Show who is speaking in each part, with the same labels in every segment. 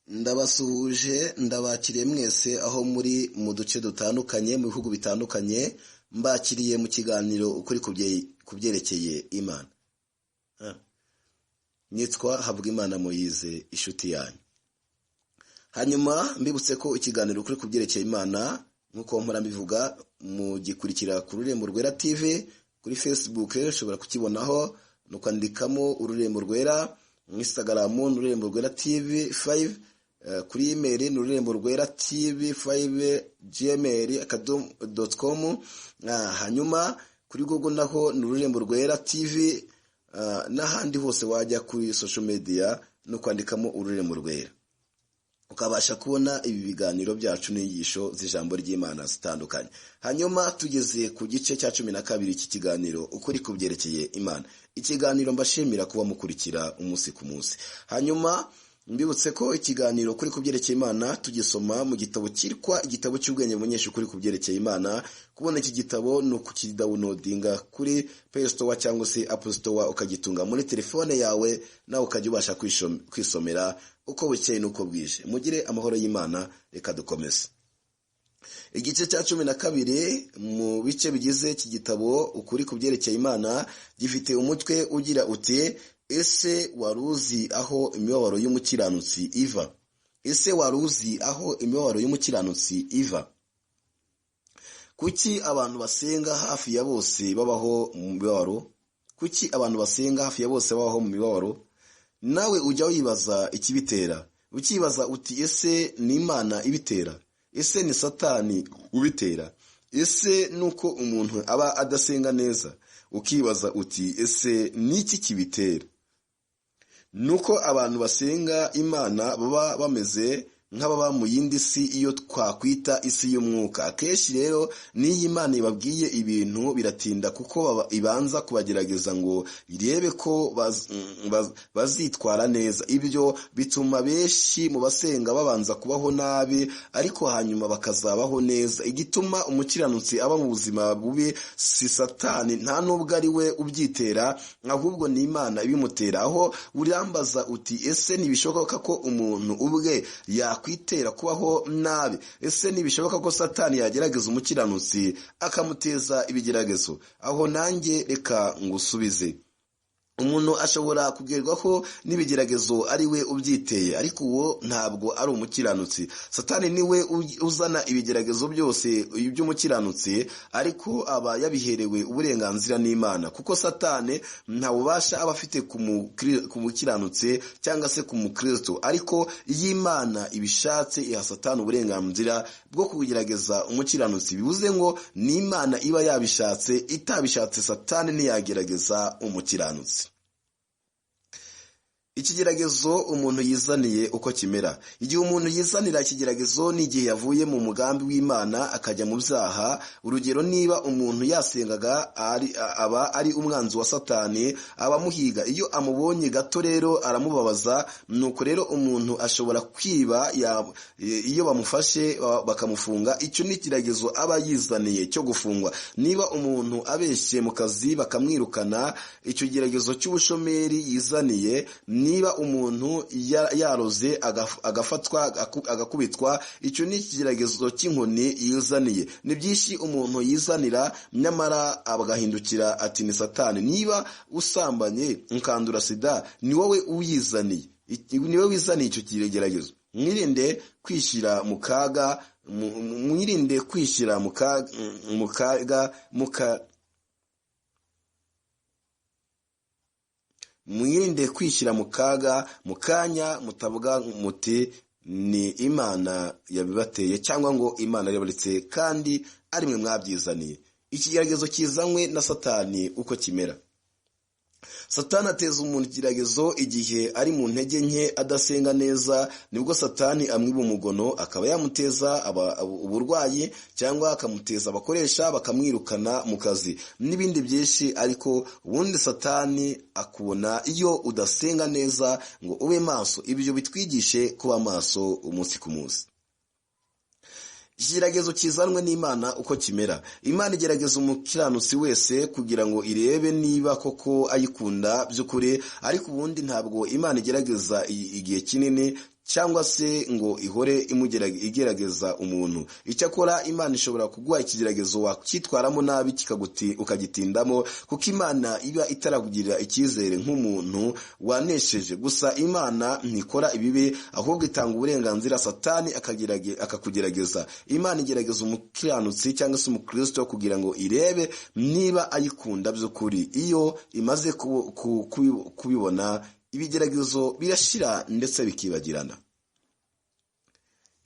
Speaker 1: Ndabasuhuje, ndabakiriye mwese aho muri mu duce dutandukanye, mu bihugu bitandukanye, mbakiriye mu kiganiro Ukuri ku byerekeye Imana. Nitwa Havugimana Moise, inshuti yanyu. Hanyuma mbibutse ko ikiganiro Ukuri ku byerekeye Imana, nk'uko mpora mbivuga, mugikurikira ku Rurembo Rwera TV, kuri Facebook ushobora kukibonaho, ni ukwandikamo Ururembo Rwera, mu Instagram ni Ururembo Rwera TV 5, kuri email ni Ururembo Rwera TV 5 gmail.com, hanyuma kuri Google naho ni Ururembo Rwera TV, n'ahandi hose wajya kuri social media no kwandikamo Ururembo Rwera, ukabasha kubona ibi biganiro byacu n'inyigisho z'ijambo ry'Imana zitandukanye. Hanyuma tugeze ku gice cya 12 cy'ikiganiro Ukuri ku byerekeye Imana, ikiganiro mbashimira kuba mukurikira umunsi ku munsi. Hanyuma mbibutse ko ikiganiro Ukuri ku byerekeye Imana tugisoma mu gitabo cyitwa Igitabo cy'Ubwenge Bumenyesha Ukuri ku byerekeye Imana. Kubona iki gitabo ni ukukidawunodinga kuri Play Store cyangwa se Apple Store, ukagitunga muri telefone yawe, nawe ukajya ubasha kwisomera uko bukeye n'uko bwije. Mugire amahoro y'Imana, reka dukomeze. Igice cya 12 mu bice bigize iki gitabo Ukuri ku byerekeye Imana gifite umutwe ugira uti: Ese wari uzi aho imibabaro y'umukiranutsi iva? Ese wari uzi aho imibabaro y'umukiranutsi iva? Kuki abantu basenga hafi ya bose babaho mu mibabaro? Kuki abantu basenga hafi ya bose babaho mu mibabaro? Nawe ujya wibaza ikibitera, ukibaza uti: ese ni Imana ibitera? Ese ni Satani ubitera? Ese nuko umuntu aba adasenga neza? Ukibaza uti: ese niki kibitera? Nuko abantu basenga Imana baba bameze nk'ababa mu yindi si, iyo twakwita isi y'umwuka. Akenshi rero n'iyo Imana ibabwiye ibintu biratinda, kuko ibanza kubagerageza ngo irebe ko bazitwara neza. Ibyo bituma benshi mu basenga babanza kubaho nabi, ariko hanyuma bakazabaho neza. Igituma umukiranutsi aba mu buzima bubi si Satani, nta nubwo ari we ubyitera, ahubwo ni Imana ibimutera. Aho urambaza uti: ese ntibishoboka ko umuntu ubwe yakwitera kubaho nabi? Ese ntibishoboka ko Satani yagerageza umukiranutsi akamuteza ibigeragezo? Aho nanjye reka ngusubize. Umuntu ashobora kugerwaho n'ibigeragezo ari we ubyiteye, ariko uwo ntabwo ari umukiranutsi. Satani niwe uzana ibigeragezo byose by'umukiranutsi, ariko aba yabiherewe uburenganzira n'Imana, kuko Satani nta bubasha aba afite ku mukiranutsi cyangwa se ku mukristo. Ariko iyo Imana ibishatse iha Satani uburenganzira bwo kugerageza umukiranutsi, bivuze ngo ni Imana iba yabishatse. Itabishatse Satani ntiyagerageza umukiranutsi. Ikigeragezo umuntu yizaniye uko kimera. Igihe umuntu yizanira ikigeragezo ni igihe yavuye mu mugambi w'Imana akajya mu byaha. Urugero, niba umuntu yasengaga aba ari umwanzi wa Satani, abamuhiga. Iyo amubonye gato rero aramubabaza. Nuko rero umuntu ashobora kwiba, iyo bamufashe bakamufunga, icyo ni ikigeragezo aba yizaniye cyo gufungwa. Niba umuntu abeshye mu kazi bakamwirukana, icyo geragezo cy'ubushomeri yizaniye. Niba umuntu yaroze agafatwa agakubitwa, icyo ni ikigeragezo cy'inkoni yizaniye. Ni byinshi umuntu yizanira, nyamara agahindukira ati ni Satani. Niba usambanye ukandura sida, ni wowe uyizaniye, ni wowe wizaniye icyo kigeragezo. Mwirinde kwishyira mu kaga, mwirinde kwishyira mu kaga mwirinde kwishyira mu kaga mu kanya mutavuga muti ni Imana yabibateye, cyangwa ngo Imana yabaretse kandi ari mwe mwabyizaniye. Ikigeragezo kizanywe na Satani uko kimera. Satani ateza umuntu ikigeragezo igihe ari mu ntege nke, adasenga neza. Nibwo Satani amwiba umugono, akaba yamuteza uburwayi, cyangwa akamuteza abakoresha bakamwirukana mu kazi n'ibindi byinshi. Ariko ubundi Satani akubona iyo udasenga neza ngo ube maso. Ibyo bitwigishe kuba maso umunsi ku munsi. Ikigeragezo kizanwe n'Imana uko kimera. Imana igerageza umukiranutsi wese kugira ngo irebe niba koko ayikunda by'ukuri, ariko ubundi ntabwo Imana igerageza igihe kinini Cyangwa se ngo ihore igerageza umuntu. Icyakora Imana ishobora kuguha ikigeragezo wacyitwaramo nabi ukagitindamo, kuko Imana iba itarakugirira icyizere nk'umuntu wanesheje. Gusa Imana ntikora ibibi, ahubwo itanga uburenganzira Satani akakugerageza. Imana igerageza umukiranutsi cyangwa se umukristo kugira ngo irebe niba ayikunda by'ukuri. Iyo imaze kubibona, ibigeragezo birashira ndetse bikibagirana.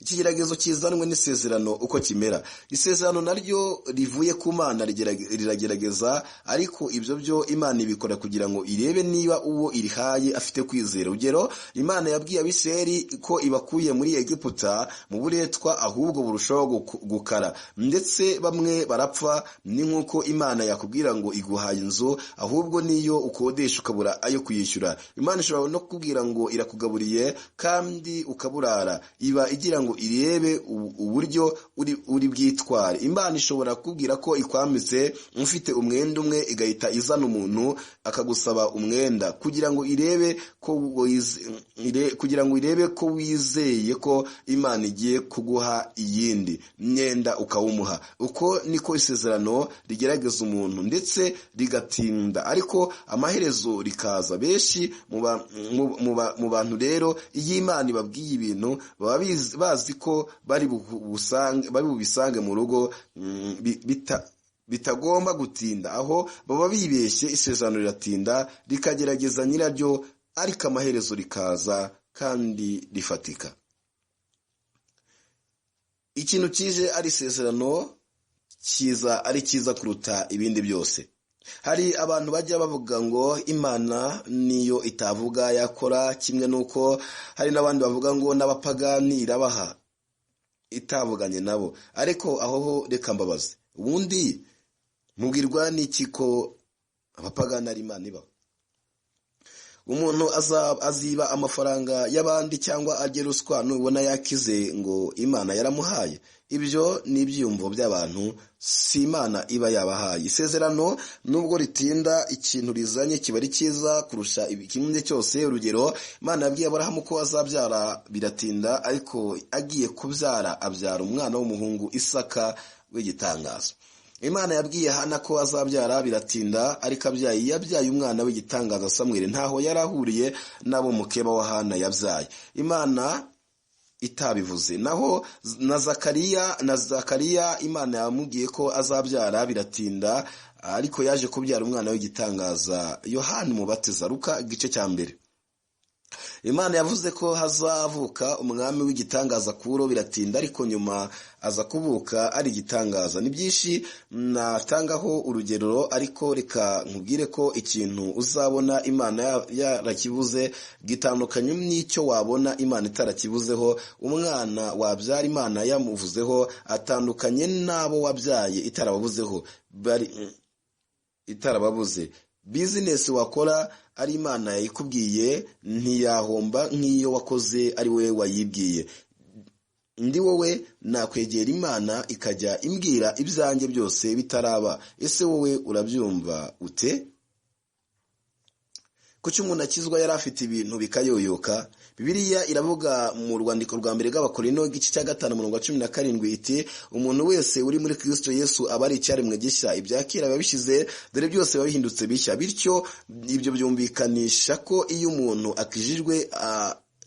Speaker 1: Ikigeragezo kizanwe n'isezerano uko kimera. Isezerano naryo rivuye ku Mana riragerageza, ariko ibyo byo Imana ibikora kugira ngo irebe niba uwo irihaye afite kwizera. Urugero, Imana yabwiye Abisirayeli ko ibakuye muri Egiputa mu buretwa, ahubwo burushaho gukara, ndetse bamwe barapfa. Ni nk'uko Imana yakubwira ngo iguhaye inzu, ahubwo niyo ukodesha ukabura ayo kuyishyura. Imana ishobora no kukubwira ngo irakugaburiye kandi ukaburara, iba igira ngo irebe uburyo uri bwitware. Imana ishobora kukubwira ko ikwambitse ufite umwenda umwe, igahita izana umuntu akagusaba umwenda kugira ngo irebe ko wizeye ko Imana igiye kuguha iyindi myenda ukawumuha. Uko niko isezerano rigerageza umuntu ndetse rigatinda, ariko amaherezo rikaza. Benshi mu bantu rero iyo Imana ibabwiye ibintu baba bazi ko bari bubisange mu rugo bitagomba gutinda. Aho baba bibeshye, isezerano riratinda rikagerageza nyiraryo, ariko amaherezo rikaza kandi rifatika. Ikintu kije ari isezerano kiza ari cyiza kuruta ibindi byose. Hari abantu bajya bavuga ngo Imana niyo itavuga yakora, kimwe nuko hari n'abandi bavuga ngo n'abapagani irabaha itavuganye nabo. Ariko aho ho reka mbabaze, ubundi mubwirwa n'iki ko abapagani ari Imana ibaho? Umuntu aziba amafaranga y'abandi cyangwa arye ruswa nubona yakize ngo Imana yaramuhaye. Ibyo ni ibyiyumvo by'abantu, si Imana iba yabahaye. Isezerano nubwo ritinda, ikintu rizanye kiba ari cyiza kurusha ikindi cyose. Urugero, Imana yabwiye Aburahamu ko azabyara biratinda, ariko agiye kubyara abyara umwana w'umuhungu Isaka w'igitangazo. Imana yabwiye Hana ko azabyara biratinda, ariko abyaye yabyaye umwana w'igitangaza Samweli, ntaho yari ahuriye n'abo mukeba wa Hana yabyaye. Imana itabivuze. Naho na Zakariya Imana yamubwiye ko azabyara biratinda, ariko yaje kubyara umwana w'igitangaza Yohana Umubatiza. Luka igice cya 1. Imana yavuze ko hazavuka umwami w'igitangaza Kuro biratinda, ariko nyuma aza kuvuka ari igitangaza. Ni byinshi natangaho urugero, ariko reka nkubwire ko ikintu uzabona Imana yarakivuze gitandukanye n'icyo wabona Imana itarakivuzeho. Umwana wabyara Imana yamuvuzeho atandukanye n'abo wabyaye itarababuzeho itarababuze. Bizinesi wakora ari Imana yayikubwiye ntiyahomba nk'iyo wakoze ari we wayibwiye. Ndi wowe nakwegera Imana ikajya imbwira ibyanjye byose bitaraba. Ese wowe urabyumva ute? Kuki umuntu akizwa yari afite ibintu bikayoyoka? Bibiliya iravuga mu rwandiko rwa mbere rw'Abakorinto igice cya 5 umurongo wa 17 iti umuntu wese uri muri Kristo Yesu aba ari icyaremwe gishya, ibya kera biba bishize, dore byose biba bihindutse bishya. Bityo ibyo byumvikanisha ko iyo umuntu akijijwe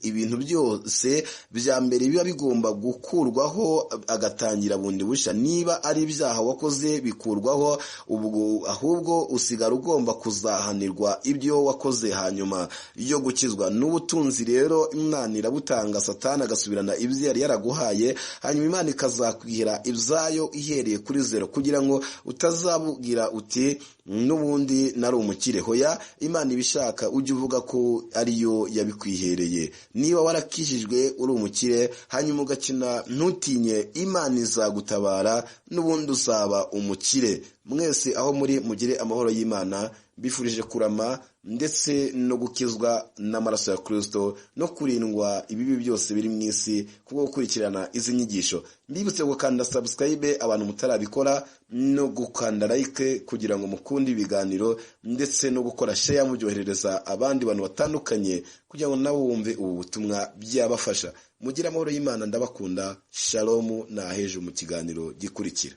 Speaker 1: ibintu byose bya mbere biba bigomba gukurwaho agatangira bundi bushya. Niba ari ibyaha wakoze bikurwaho, ubwo ahubwo usigara ugomba kuzahanirwa ibyo wakoze hanyuma yo gukizwa. N'ubutunzi rero Imana irabutanga, Satani agasubirana ibyo yari yaraguhaye, hanyuma Imana ikazakwihera ibyayo ihereye kuri zero, kugira ngo utazabugira uti n'ubundi nari umukire. Hoya, Imana ibishaka ujye uvuga ko ariyo yabikwihereye. Niba warakijijwe uri umukire hanyuma ugakina, ntutinye, Imana izagutabara n'ubundi uzaba umukire. Mwese aho muri mugire amahoro y'Imana. Mbifurije kurama ndetse no gukizwa n'amaraso ya Kristo no kurindwa ibibi byose biri mu isi kubwo gukurikirana izi nyigisho. Mbibutse gukanda subscribe abantu mutarabikora, no gukanda like kugira ngo mukunde ibiganiro, ndetse no gukora share mubyoherereza abandi bantu batandukanye kugira ngo nabo bumve ubu butumwa, byabafasha. Mugire amahoro y'Imana, ndabakunda. Shalom, naheje mu kiganiro gikurikira.